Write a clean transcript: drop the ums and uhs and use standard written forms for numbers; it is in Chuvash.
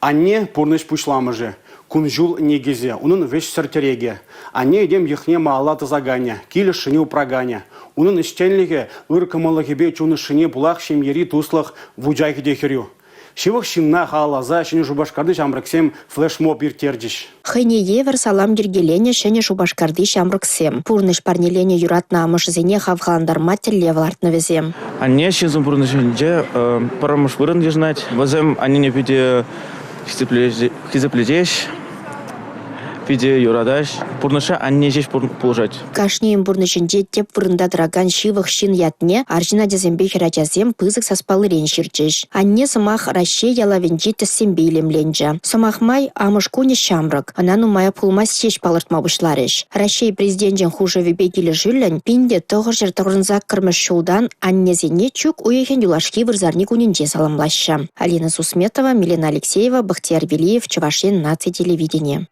Анне – пурнӑҫ пуҫламӑшӗ, кун-ҫул никӗсӗ, унӑн вӗҫсӗр тӗрекӗ. Анне этем йӑхне малалла тӑсаканӗ, кил ӑшшине упраканӗ. Унӑн ӗҫченлӗхӗ, ыр кӑмӑллӑхӗпе чун ӑшшине пулах ҫемьери туслӑх вучахӗ те хӗрӳ. Ҫывӑх ҫынна халалласа Ҫӗнӗ Шупашкарти ҫамрӑксем флешмоб ирттерчӗҫ. Хӑйне евӗр салам йӗркеленӗ Ҫӗнӗ Шупашкарти ҫамрӑксем. Пурнӑҫ парнеленӗ юратнӑ амӑшӗсене хавхалантарма тӗллев лартнӑ вӗсем. Анне ҫынсен пурнӑҫӗнче пӗрремӗш вырӑн йышӑнать. Вӗсем аннене питӗ хисеплетеҫ, питӗ юратаҫ. Пурнӑҫра анне ҫеҫ пулӑшать. Кашнийӗн пурнӑҫӗнче тӗп вырӑнта тӑракан ҫывӑх ҫын ятне арҫын ачасемпе хӗрачасем пысӑк саспаллирен ҫырчӗҫ. Анне сӑмах Раҫҫей ялавӗнчи тӗссемпе илемленчӗ. Сӑмах май, амӑш кунӗ ҫамрӑк, ӑна нумаях пулмасть ҫеҫ палӑртма пуҫларӗҫ. Раҫҫей Президенчӗн хушӑвӗпе килӗшӳллӗн 1998-мӗш ҫултан аннесене чӳк уйӑхӗн юлашки вырсарни кунӗнче саламлаҫҫӗ. Алина Сусметова, Милена Алексеева, Бахтияр Велиев, Чӑваш Ен наци телевиденийӗ.